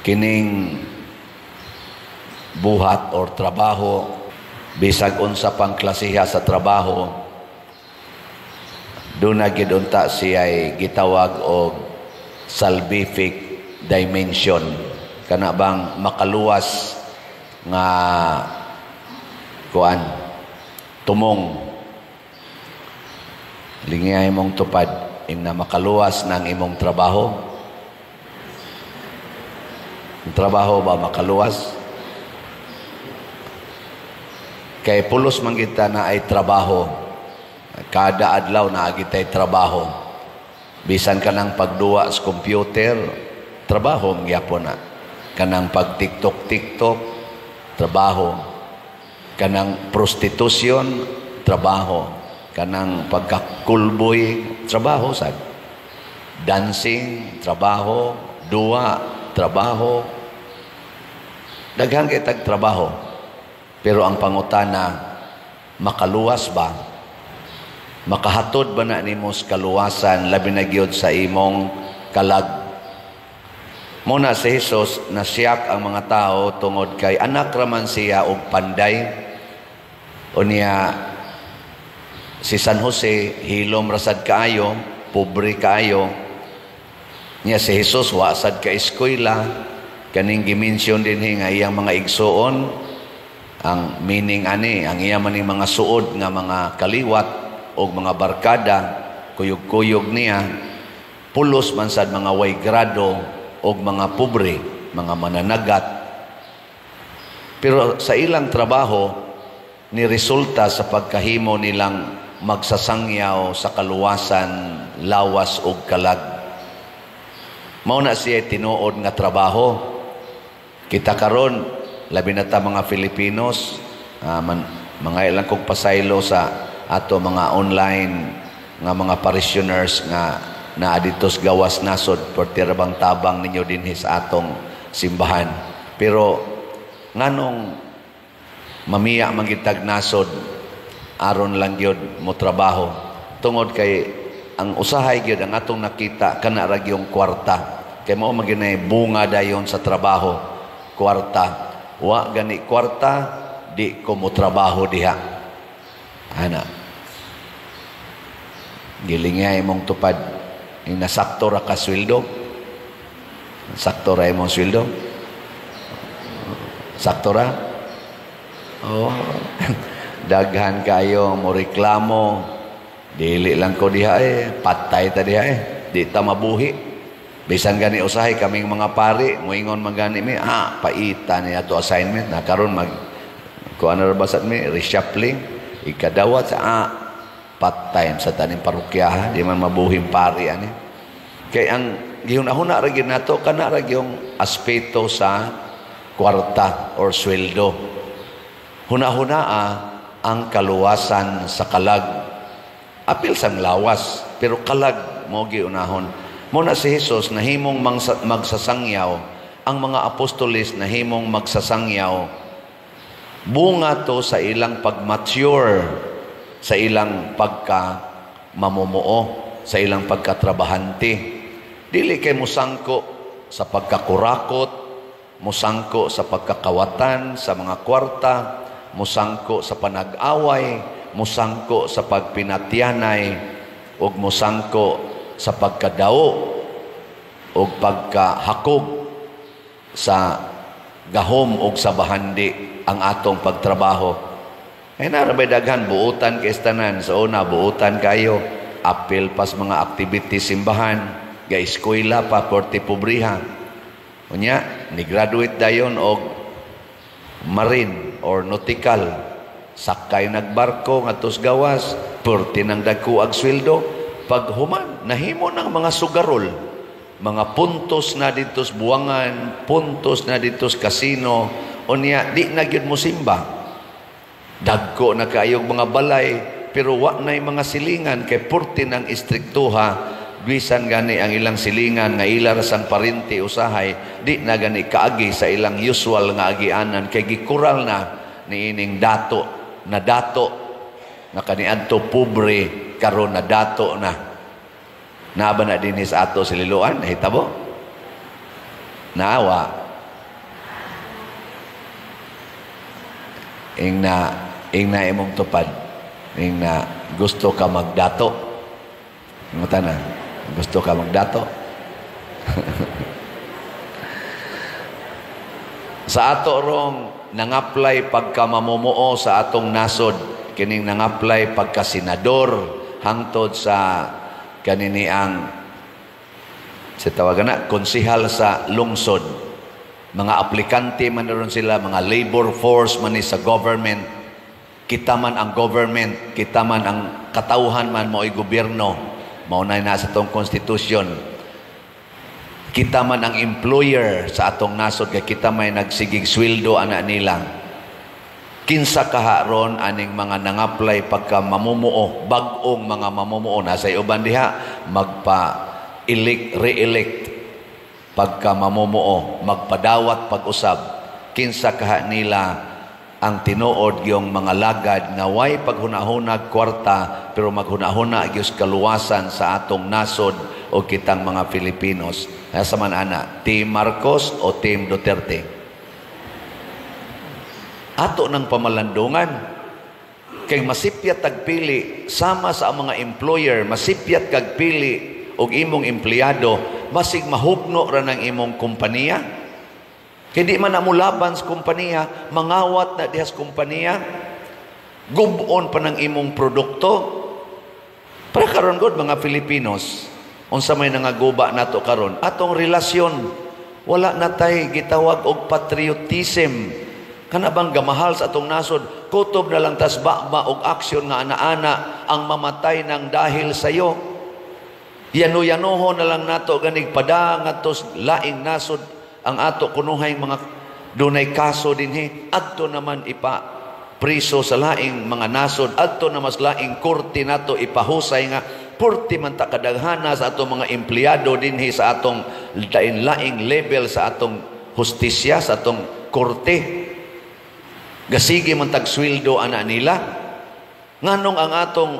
Kining buhat or trabaho, bisag unsa pang klasiha sa trabaho, duna gyud unta siya'y gitawag og salvific dimension, kana bang makaluwas nga kuan, tumong. Lingiyay mong tupad na makaluwas ng imong trabaho. Ang trabaho ba makaluwas? Kay pulos man kita na ay trabaho. Kada adlaw naa gitay trabaho. Bisan kanang pagduwa sa computer, trabaho gyapon na. Kanang pag TikTok TikTok, trabaho. Kanang prostitution, trabaho. Kanang pagkakulboy, trabaho sad. Dancing, trabaho. Duwa, trabaho. Daghan kay tag trabaho. Pero ang pangutana, makaluwas ba? Makahatod ba na nimo sa kaluwasan, labi na gyud sa imong kalag? Muna si Jesus, nasiyak ang mga tao tungod kay anak raman siya og panday. Unya si San Jose hilom rasad kaayo, pobre kaayo. Nya si Jesus wa sad ka eskwela. Kaning gi-mention dinhi nga iyang mga igsuon, ang meaning ani, ang iya maning mga suod nga mga kaliwat og mga barkada, kuyog-kuyog niya, pulos man sad mga way grado og mga pobre, mga mananagat. Pero sa ilang trabaho ni resulta sa pagkahimo nilang magsasangyaw sa kaluwasan, lawas ug kalag. Mao na siya tinuod nga trabaho. Kita karon, labi na ta mga Filipinos, man, mga ilang kong pasaylo sa ato mga online nga mga parishioners nga naa dito sa gawas nasod, perti ra bang tabang ninyo dinhi sa atong simbahan. Pero nganong mamiya man gitag nasod aron lang gyud mo trabaho? Tungod kay ang usahay gyud ang atong nakita kana ra gyung kwarta. Kay mao man gyud bunga dayon sa trabaho, kwarta. Wa gani kwarta, di ko mo trabaho diha. Ana. Gilingay imong tupad. Nasakto ra ka sweldo. Sakto ra imong sweldo. Sakto ra? Oh. Daghan kayo mo reklamo. Dili lang ko diha eh. Patay ta diha eh. Di ta mabuhi. Bisan gani usahay kaming mga pari, moingon man gani mi, paita ni ato assignment na karon mag kuan ra basat mi reshuffling, ikadawat sa patay sa taning parokya, di man mabuhing pari ani. Kay ang gihuna-huna ra gyud nato kana ra gyung aspeto sa kwarta or sweldo. Huna-huna ang kaluwasan sa kalag. Apil sang lawas, pero kalag mo giunahon. Muna si Jesus nahimong magsasangyaw, ang mga apostoles nahimong magsasangyaw. Bunga to sa ilang pag-mature, sa ilang pagka mamumuo, sa ilang pagkatrabahante. Dili kay musangko sa pagkakurakot, musangko sa pagkakawatan sa mga kwarta, musangko sa panag-away, musangko sa pagpinatyanay, ug musangko sa pagkadao o pagkahakog sa gahom o sa bahandi ang atong pagtrabaho. Ay narabay daghan buutan kay tanan. Sa una, buutan kayo. Apil pas mga activities simbahan, ga eskwela pa porte pobriha. Unya, ni graduate dayon og marine or nautical. Sakay nagbarko ngadtos gawas, porte nang dagko ag sweldo. Paghuman, nahimo ng mga sugarol, mga puntos na dito sa buwangan, puntos na dito sa kasino, unya, di na gyud mo simba. Dagko na kaayog mga balay, pero wa na'y mga silingan, kay purti ng istriktuha, bisan gani ang ilang silingan, nga ila rasang parinti usahay, di na gani kaagi sa ilang usual nga agianan, kay gikural na niining dato, na dato, na kaniadto pobre, karon na dato na. Naa ba na dinhi sa ato sa Liloan? Nahitabo? Naawa. Ing na imong tupad. Ing na gusto ka magdato. Ngutana, gusto ka magdato. Sa ato rong nangaplay pagka mamumuo sa atong nasod, kining nangaplay pagka senador hangtod sa kanini ang sa tawagan na konsihal sa lungsod. Mga aplikante man ron sila, mga labor force man ni sa government. Kita man ang government, kita man ang katawhan man mo'y gobyerno. Mao na sa atong konstitusyon. Kita man ang employer sa atong nasod kay kita may nagsigig sweldo ana nila. Kinsa kaharon aning mga nangaplay pagka mamumuo, bag-ong mga mamumuo nasa uban diha magpa-elect, re-elect pagka mamumuo, magpadawat pag-usab. Kinsa kaha nila ang tinuod yung mga lagad nga way paghunahunag kwarta pero maghunahuna gyud kaluwasan sa atong nasod o kitang mga Filipinos. Asa man ana, Team Marcos o Team Duterte? Ato ng pamalandungan. Kay masipyat tagpili sama sa mga employer, masipyat kag pili og imong empleyado, basig mahugno ra ng imong kompanya. Kay di man na molaban sa kompanya, mangawat na diha sa kompanya, gubon pa ng imong produkto. Para karon god mga Filipinos, unsa may nangaguba nato karon, atong relasyon wala na tay gitawag og patriotism. Kana bang gamahal sa atong nasod, kutob na lang tas ba og aksyon nga ana-ana ang mamatay nang dahil sayo. Yano-yanoho na lang nato ganig pada ngadto laing nasod ang ato kunuhay mga dunay kaso dinhi, adto naman ipa priso sa laing mga nasod, adto na mas laing korte nato ipahusay nga purti man ta kadaghana sa atong mga empleyado dinhi sa atong lain-laing level sa atong hustisya, sa atong korte. Gasige man tag sweldo ana nila. Nganong ang atong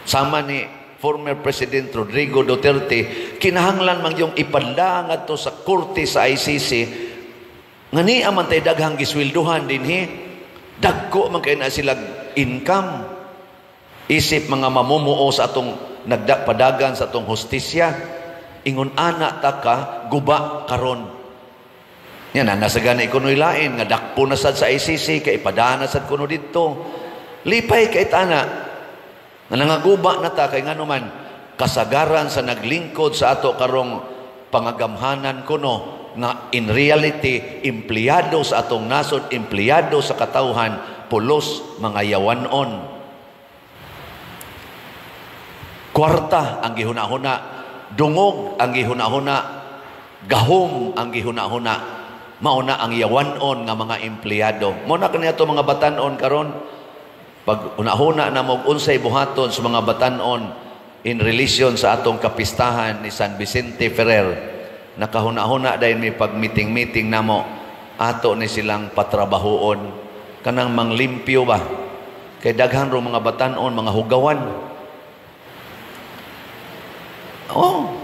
sama ni former President Rodrigo Duterte kinahanglan man yung ipadla ngadto sa korte sa ICC nga niya man tay daghang gisweldohan dinhi, dagko man kay na sila income. Isip mga mamumuo sa atong nagdapadagan sa atong hustisya, ingon ana ta ka guba karon. Yan na nasa gani kuno'y lain nga dakpo na sad sa ICC kay ipadana sad kuno didto. Lipay kay tana nga nangaguba na ta kay ngano man kasagaran sa naglingkod sa ato karong pangagamhanan kuno nga in reality empleyado sa atong nasod, empleyado sa katawhan, pulos mga yawanon. Kwarta ang gihuna-huna, dungog ang gihuna-huna, gahom ang gihuna-huna. Mauna ang yawanon nga mga empleyado. Mauna kaniya to mga batanon karon. Pag una-huna na mo unsay buhaton sa mga batanon in relation sa atong kapistahan ni San Vicente Ferrer, nakahuna-huna dahil may pag-meeting-meeting namo, ato ni silang patrabahoon. Kanang manglimpyo ba? Kay daghan ro mga batanon, mga hugawan. Oh,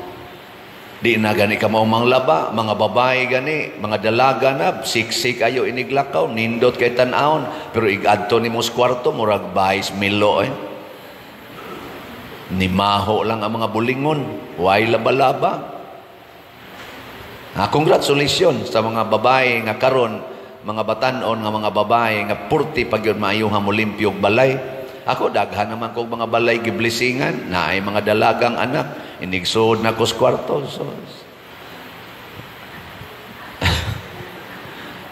di na gani ka mao manglaba, mga babae gani, mga dalaga na, siksik ayo iniglakaw, nindot kay tan-awon, pero igadto nimo sa kwarto, murag bayis milo eh. Nimaho lang ang mga bulingon, way laba-laba. Ah, congratulations sa mga babae nga karon, mga batanon nga mga babae nga purti pag yun maayuha mo limpyog balay. Ako daghan naman kog mga balay giblesingan, naay mga dalagang anak, inigsuod na ko sa kwarto. So,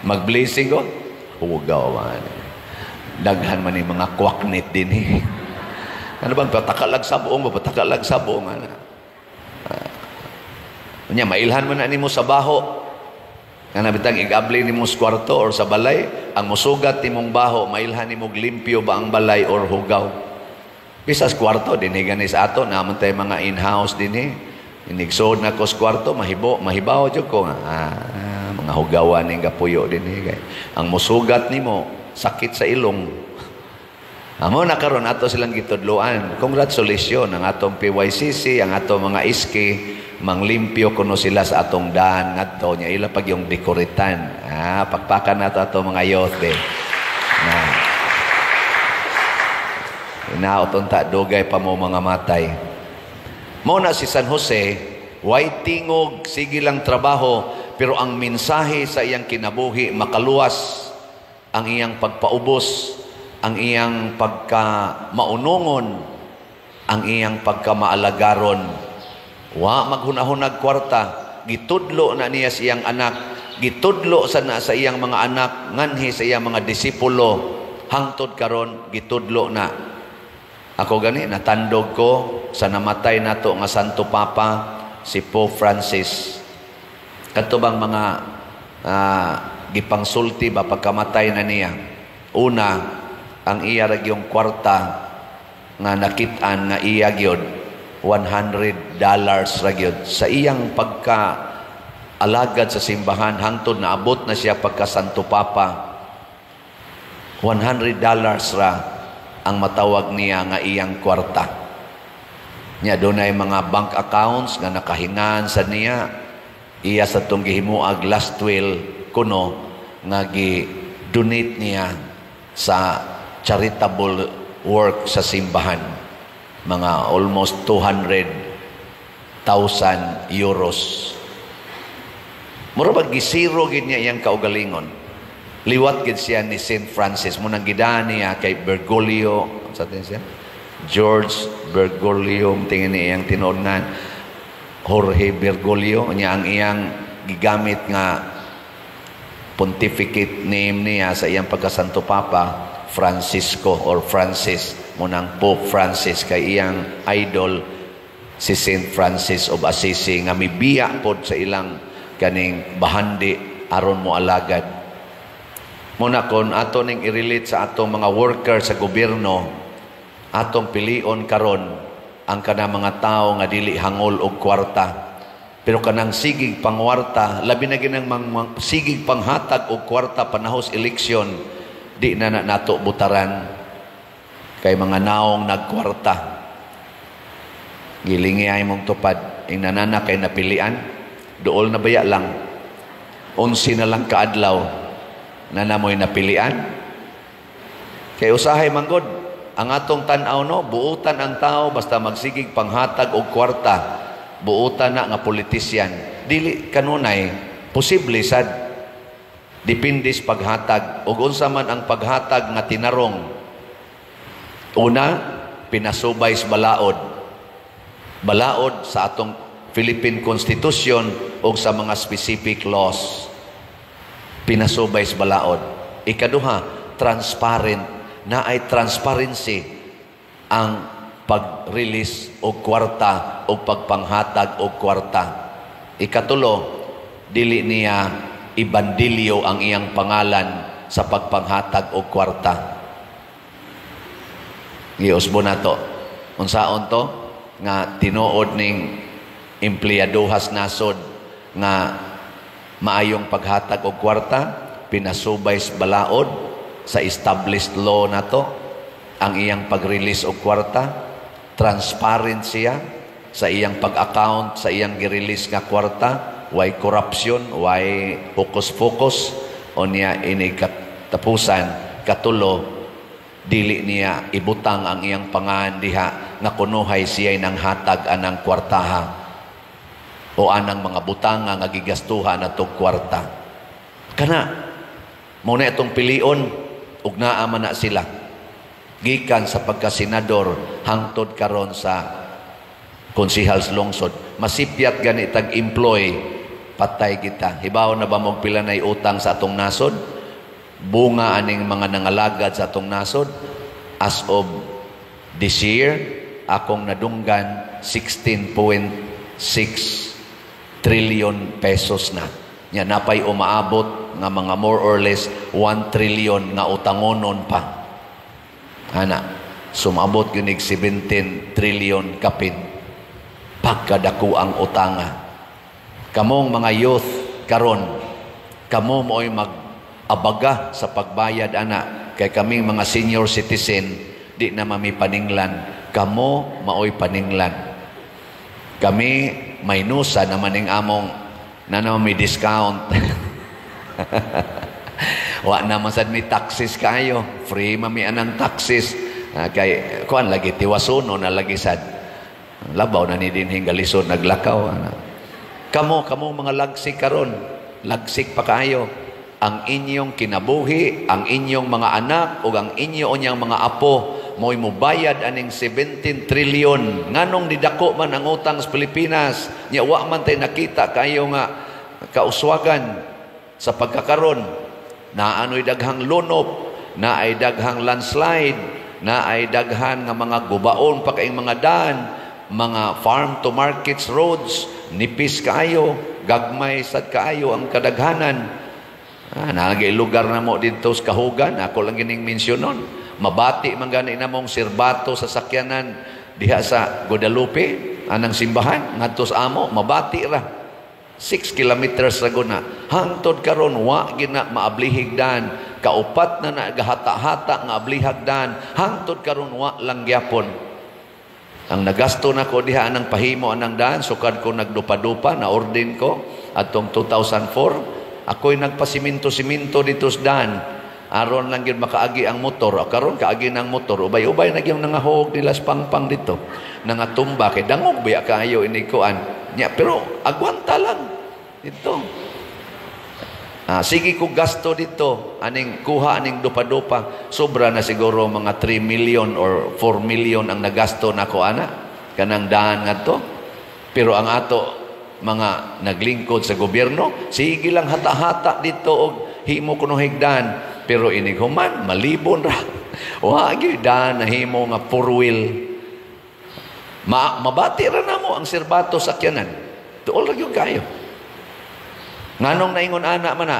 mag-blessing ko, hugaw man. Daghan man ni mga kwaknit din eh. Ano bang patakalag sa buong, patakalag sa buong. Ano? Nya, mailhan man na nimo sa baho. Nga nabitang igabli nimo sa kwarto or sa balay, ang musugat nimong baho, mailhan nimo limpyo ba ang balay or hugaw. Bisas kwarto, dinhi gani sa ato, naman tayo mga in-house dinhi. Inigsood na ko sa kwarto, mahibo, mahibaw jud ko nga. Ah, mga hugawan ning gapuyo dinhi. Ang musugat nimo, sakit sa ilong. Amo na karon ato silang gitudloan. Congratulations ang atong PYCC, ang atong mga SK, manglimpyo kuno sila sa atong daan ngadto nya ila pag yung dekoritan. Ah, pakpakan nato atong mga youth de. Hinaot unta dugay pa mo mga matay. Mao na si San Jose, way tingog, sige lang trabaho, pero ang mensahe sa iyang kinabuhi makaluwas, ang iyang pagpaubos, ang iyang pagka maunungon, ang iyang pagkamaalagaron. Wa maghunahunag kwarta, gitudlo na niya sa iyang anak, gitudlo sa na sa iyang mga anak, nganhi sa iyang mga disipulo, hangtod karon gitudlo na. Ako gani natandog ko sa namatay nato nga Santo Papa, si Pope Francis. Kadto bang mga gipangsulti ba pagkamatay na niya. Una, ang iya ra gyung kwarta nga nakit-an nga iya gyud, $100 ra gyud sa iyang pagka alagad sa simbahan hangtod naabot na siya pagka Santo Papa. $100 ra ang matawag niya nga iyang kwarta. Nya dunay mga bank accounts nga nakahingan sa niya. Iya sa tong gihimuag last will kuno nga gi-donate niya sa charitable work sa simbahan. Mga almost 200,000 euros. Mura ba gisiro gid niya iyang kaugalingon. Liwat gid siya ni Saint Francis mo nang gidaan niya kay Bergoglio sa tin siya. George Bergoglio tingin ni iyang tinuod nga Jorge Bergoglio niya, ang iyang gigamit nga pontificate name niya sa iyang pagkasanto papa, Francisco or Francis, munang Pope Francis, kay iyang idol si Saint Francis of Assisi nga mibiya pod sa ilang kaning bahandi aron mo alagad. Muna kon ato ning i-relate sa atong mga worker sa gobyerno, atong pilion karon ang kanang mga tao nga dili hangol og kwarta. Pero kanang sigig pangwarta, labi na ginang sigig panghatag og kwarta panahos eleksyon, di na na nato butaran kay mga naong nagkwarta. Gilingi ay mong tupad, ing nanana kay napilian, duol na baya lang, 11 na lang kaadlaw, na namoy napilian. Kay usahay manggod, ang atong tan-aw no, buutan ang tao basta magsigig panghatag og kwarta, buutan na nga politisyan. Dili kanunay, posible sad, depende sa paghatag ug unsa man ang paghatag nga tinarong. Una, pinasubay sa balaod. Balaod sa atong Philippine Constitution o sa mga specific laws. Pinasubay sa balaod. Ikaduha, transparent. Na ay transparency ang pag-release og kwarta o pagpanghatag og kwarta. Ikatulo, dili niya ibandilyo ang iyang pangalan sa pagpanghatag og kwarta. Giusbo na to. Unsaon to? Nga tinuod ning empleyadohas nasod nga maayong paghatag og kwarta, pinasubay sa balaod sa established law nato ang iyang pag-release og kwarta, transparent siya sa iyang pag-account sa iyang gi-release nga kwarta, way corruption, way hocus-pocus o niya ini katapusan. Katulo, dili niya ibutang ang iyang pangan diha nga kunuhay siya'y nang hatag anang kwartaha o anang mga butanga nga gigastuhan atong kwarta. Kana mo na itong pilion ug naa man na sila gikan sa pagkasenador hangtod karon sa konsihal sa lungsod. Masipyat gani tag employ, patay kita. Hibaw na ba mong pila nay utang sa atong nasod, bunga aning mga nangalagad sa atong nasod? As of this year, akong nadunggan, 16.6 trillion pesos na. Nya napay umaabot nga mga more or less 1 trillion nga utangonon pa. Ana, sumabot gyud 17 trillion kapin. Pagkadako ang utanga. Kamong mga youth karon, kamo mo'y mag-abaga sa pagbayad ana, kay kaming mga senior citizen di na mami paninglan. Kamo maoy paninglan. Kami may nusa naman ning among na naman may discount. Wa naman sad may taxes kayo. Free mami anang taxes. Kay kuan lagi, tiwasono na lagi sad. Labaw na ni dinhing galisod naglakaw. Ana. Kamo, kamo mga lagsik karon, lagsik pa kaayo. Ang inyong kinabuhi, ang inyong mga anak ug ang inyo unyang mga apo mo'y mubayad aning 17 trillion. Nganong nidako man ang utang sa Pilipinas? Nya wa man tay nakita kayo nga kauswagan sa pagkakaron. Naano'y daghang lunop, naay daghang landslide, naay daghan nga mga gubaon pa kaayong mga daan, mga farm to markets roads, nipis kaayo, gagmay sad kaayo ang kadaghanan. Naa lugar namo didto sa Kahugan, ako lang gining mensyonon. Mabati man gani namong sirbato sa sakyanan diha sa Guadalupe, anang simbahan, ngadto sa amo, mabati ra. 6 kilometers ra guna. Hangtod karon wa gina maablihig dan. Kaupat na nagahata-hata nga ablihag dan. Hangtod karon wa lang gyapon. Ang nagasto nako diha anang pahimo anang daan, sukad ko nagdupa-dupa, na ordin ko atong 2004, ako'y nagpasiminto-siminto dito sa daan. Aron lang gyud makaagi ang motor. O, karon kaagi ng motor, ubay-ubay na gyud nangahog nila sa pangpang dito. Nangatumba kay dangog biya kaayo ini kuan. Nya, pero agwanta lang dito. Sige ko gasto dito, aning kuha aning dupa-dupa, sobra na siguro mga 3 million or 4 million ang nagasto nako ana kanang daan ngadto. Pero ang ato mga naglingkod sa gobyerno, sige lang hata-hata dito og himo kuno higdan, pero inig human malibon ra. Wa gyud daan nahimo nga four wheel. Mabati ra namo ang sirbato sakyanan. Tuol ra gyud kayo. Nganong naingon ana man na?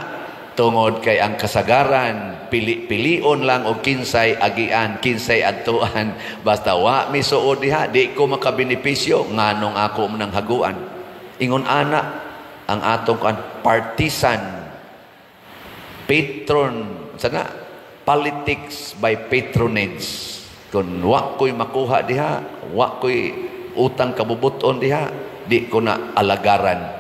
Tungod kay ang kasagaran, pili-pilion lang og kinsay agian, kinsay adtuan. Basta wa misuod diha, di ko makabenepisyo, nganong ako manang haguan. Ingon ana ang atong kuan, partisan, patron, sana politics by patronage. Kung wa ko'y makuha diha, wa ko'y utang kabubuton diha, di ko na alagaran.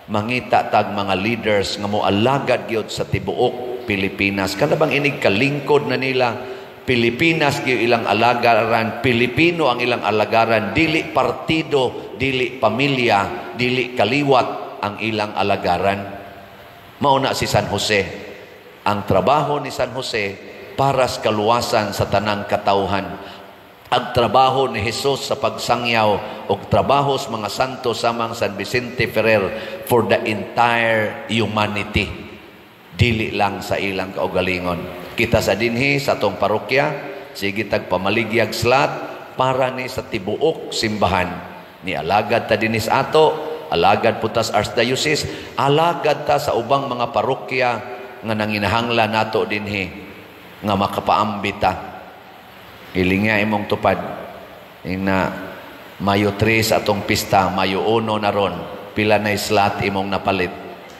Mangita tag mga leaders nga mo alagad gyud sa tibuok Pilipinas. Kana bang inig kalingkod na nila, Pilipinas gyud ilang alagaran, Pilipino ang ilang alagaran, dili partido, dili pamilya, dili kaliwat ang ilang alagaran. Mao na si San Jose. Ang trabaho ni San Jose para sa kaluwasan sa tanang katawhan. Ang trabaho ni Jesus sa pagsangyaw o trabaho sa mga santo samang San Vicente Ferrer for the entire humanity. Dili lang sa ilang kaugalingon. Kita sa dinhi sa atong parokya, sige tag pamaligyag slot para ni sa tibuok simbahan. Ni alagad ta dinhi sa ato, alagad po ta sa Archdiocese, alagad ta sa ubang mga parokya nga nanginahanglan nato dinhi nga makapaambit ta. Hilinga imong tupad. Ina Mayo 3 sa atong pista, Mayo 1 na ron. Pila na slot imong napalit?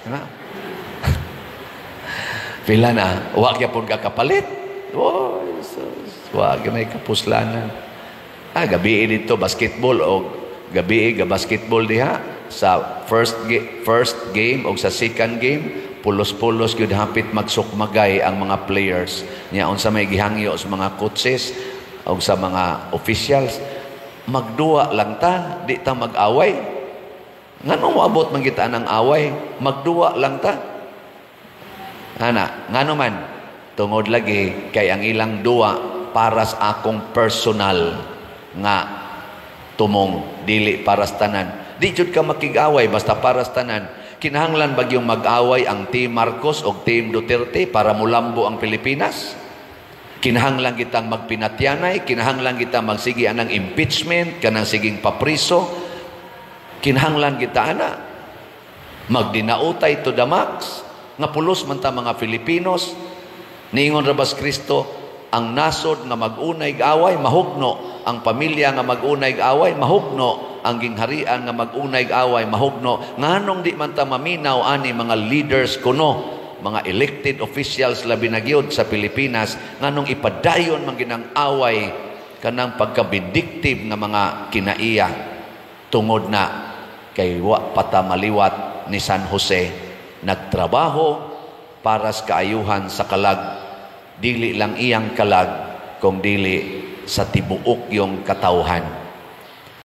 Diba? Pila na? Wa gyapon ka kapalit. Oh, Jesus. Wa gyud kapuslanan. Gabi dito basketball o gabi ga basketball diha sa first game o sa second game, pulos-pulos gyud, hapit magsukmagay ang mga players. Nya unsa may gihangyo sa mga coaches o sa mga officials? Magduwa lang ta, di ta mag-away. Ngano moabot man kita ng away? Magduwa lang ta. Ana, ngano man? Tungod lagi kay ang ilang duwa para sa akong personal nga tumong, dili para sa tanan. Di jud ka makig-away basta para sa tanan. Kinahanglan ba yung mag-away ang Team Marcos o Team Duterte para mulambo ang Pilipinas? Kinahanglan kitang magpinatyanay, kinahanglan kita magsigi anang impeachment, kanang siging papriso. Kinahanglan kita ana magdinautay to the max nga pulos man ta mga Filipinos. Niingon ra bas Kristo, ang nasod nga mag-unay away mahugno, ang pamilya nga mag-unay away mahugno, ang gingharian nga mag-unay away mahugno. Nganong di man ta maminaw ani mga leaders kuno, mga elected officials labi na gyud sa Pilipinas? Nganong ipadayon man ginang away, kanang pagka-vindictive nga mga kinaiya? Tungod na kay wa pata maliwat ni San Jose, nagtrabaho para sa kaayuhan sa kalag, dili lang iyang kalag kung dili sa tibuok yung katawhan.